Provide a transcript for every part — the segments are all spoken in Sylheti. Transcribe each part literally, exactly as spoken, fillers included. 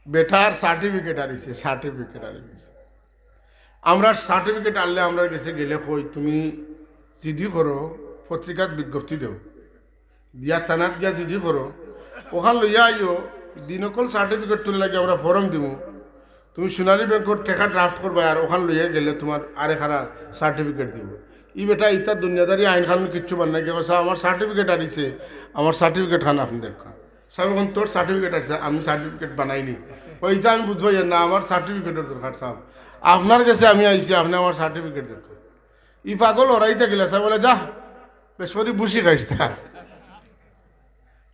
Better certificate আরিছে, সার্টিফিকেট আরিছে। আমরা সার্টিফিকেট আনলে আমরার গেছে গেলে কই, "তুমি জিডি করো, পত্রিকাত বিজ্ঞপ্তি দেও, দিয়া থানাত গিয়া জিডি করো, ওখান লইয়া আইও, দিন অকল সার্টিফিকেট তুলে লাগে আমরা ফর্ম দিমু, তুমি সোনালী ব্যাংকর টেকা ড্রাফট করবায়, আর ওখান লইয়া গেলে তুমার আরেকখারা সার্টিফিকেট দিবো।" ই বেটা ইতা দুনিয়াদারি আইন কানুন কিচ্ছু বানাই গিয়া কইছে, "আমার সার্টিফিকেট আনিছে, আমার সার্টিফিকেট খান আপনে দেখউক্কা।" সাবে কইন, "তোর সার্টিফিকেট আছে, আমি সার্টিফিকেট বানাইনি।" কয়, "ইতা আমি বুঝবায় না, আমার সার্টিফিকেটর দরকার সাব। আপনার গেছে আমি আইছি, আপনে আমার সার্টিফিকেট দেখউক্কা।" ই পাগল ওরাইতা গেলে সাবে বলে, "যা, বেশ করি বুসি খাইস তা,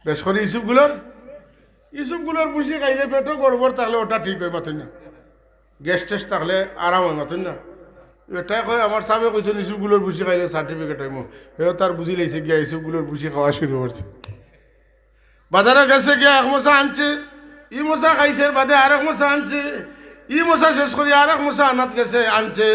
বেশ করি ইসুফগুলোর, ইসুফগুলোর বুসি খাইলে পেটো গড়বড় থাকলে ওটা ঠিক অয়, মাতইন না? গ্যাস ট্যাস থাকলে আরাম অয়, মাতইন না?" এটাই কয়, "আমার সাবে কইছইন ইসুফগুলোর বুসি খাইলে সার্টিফিকেট অইমু।" হেও তার বুঝি লাইছে গিয়া ইসুফগুলোর বুসি খাওয়া শুরু করছে। বাজারো গেছে গিয়া এক মশা আনছে, ই মশা খাইছে, এর বাদে আরেক মশা আনছে, ই মশা শেষ করি আরেক মশা আনাত গেছে, আনছে,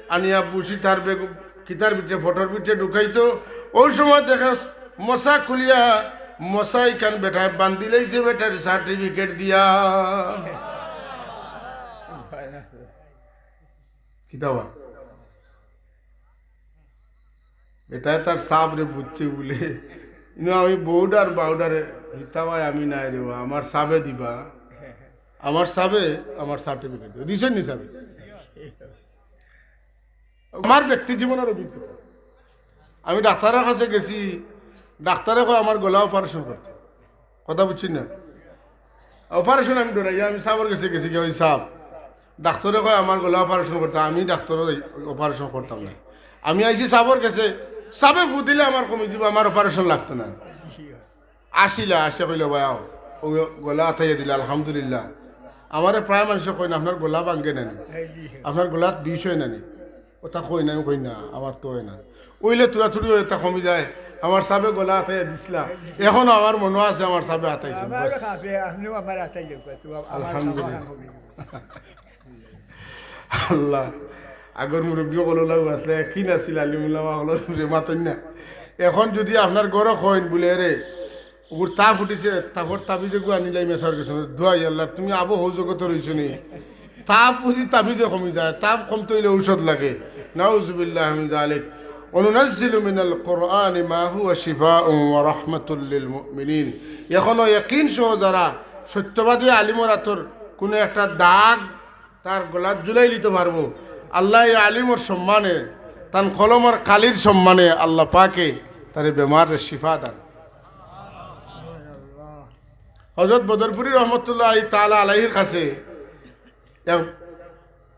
আনিয়া বুসি তার বেগ কিতার ভিতরে, ফটোর ভিতরে ঢুকাইতো। ওই সময় দেখে মশা খুলিয়া মশা ইখান বেটায় বান্ধিলাইছে বেটার সার্টিফিকেট দিয়া। কিতা বা? এটায় তার সাবরে বুঝছে বলে, ইনো আমি বউডার বাউডারে হিতাবায় আমি নাই রে বা, আমার সাবে দিবা, আমার সাবে আমার সার্টিফিকেট দিবা। দিছইন নি সাবে? আমার ব্যক্তি জীবনের অভিজ্ঞতা, আমি ডাক্তারের কাছে গেছি, ডাক্তারে কয় আমার গলা অপারেশন করতে, কথা বুঝছইন না? অপারেশন আমি ডরাইয়া আমি সাবর গেছে গেছি গিয়া, "ওই সাব, ডাক্তারে কয় আমার গলা অপারেশন করতে, আমি ডাক্তার অপারেশন করতাম না।" আমি আইছি সাবর গেছে, সাবে ফু দিলে আমার কমি যিবো, আমার অপারেশন লাগতো না। আসিলা, আসে কইলো, "ভাই আও।" ও গলা আতাইয়া দিলা, আলহামদুলিল্লাহ। আমারে প্রায় মানষে কইন, "আপনার গলা ভাঙ্গে নানি, আপনার গলাত বিষ অয় নানি?" ওটা কই না, আমি কই না, আমার তো অয় না। অইলে তুড়াতুড়ি অয়, এটা কমি যায়। আমার সাবে গলা আতাইয়া দিছলা, এখনো আমার মনো আছে, আমার সাবে আতাইছে। আল্লাহ, আগর মুরব্বী অকলও আছলা, একই নাছিল, আলিমুল্লামা অকলও মাতইন না। এখন যদি আপনার ঘরো কইন বুলে, "রে, ওগুর তাপ উঠিছে, তাপর তাবিজ এগু আনিলাই মেসার গেছে, দোয়াই আল্লাহ, তুমি আবো হউ জগতো রইছো নি।" তাপ বুঝি তাবিজে কমি যায়, তাপ কমতে অইলে ঔষধ লাগে। নাউজুবিল্লাহ মিন যালিক। ওয়া নুনাজ্জিলু মিনাল কুরআনি মা হুয়া শিফাউন ওয়া রাহমাতুল লিল মুমিনিন। এখনো ইয়াকিন সহ যারা সত্যবাদী আলিমর আতর কোনো একটা দাগ তার গলাত ঝুলাই নিতে পারবো, আল্লাহ এই আলিমর সম্মানে, তান কলমর কালির সম্মানে আল্লাহ পাকে তারে বেমাররে শিফা দান। হযরত বদরপুরী রহমতুল্লাহ তাআলা আলাইহির কাছে এক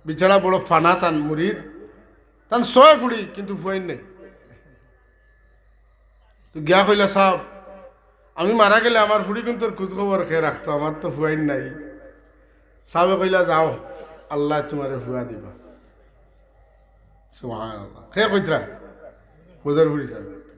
বেচারা বড় ফানা তান মুরিদ, তান ছয় ফুড়ি কিন্তু ফুয়াইন নাই। তো গিয়া কইলা, "সাব, আমি মারা গেলে আমার ফুড়ি কিন্তু খোঁজ খবর কে রাখতো, আমার তো ফুয়াইন নাই।" সাবে কইলা, "যাও, আল্লাহ তোমারে ফুয়া দিবা।" সুবহানাল্লাহ। কে কইতরা? বদরপুরী সাব।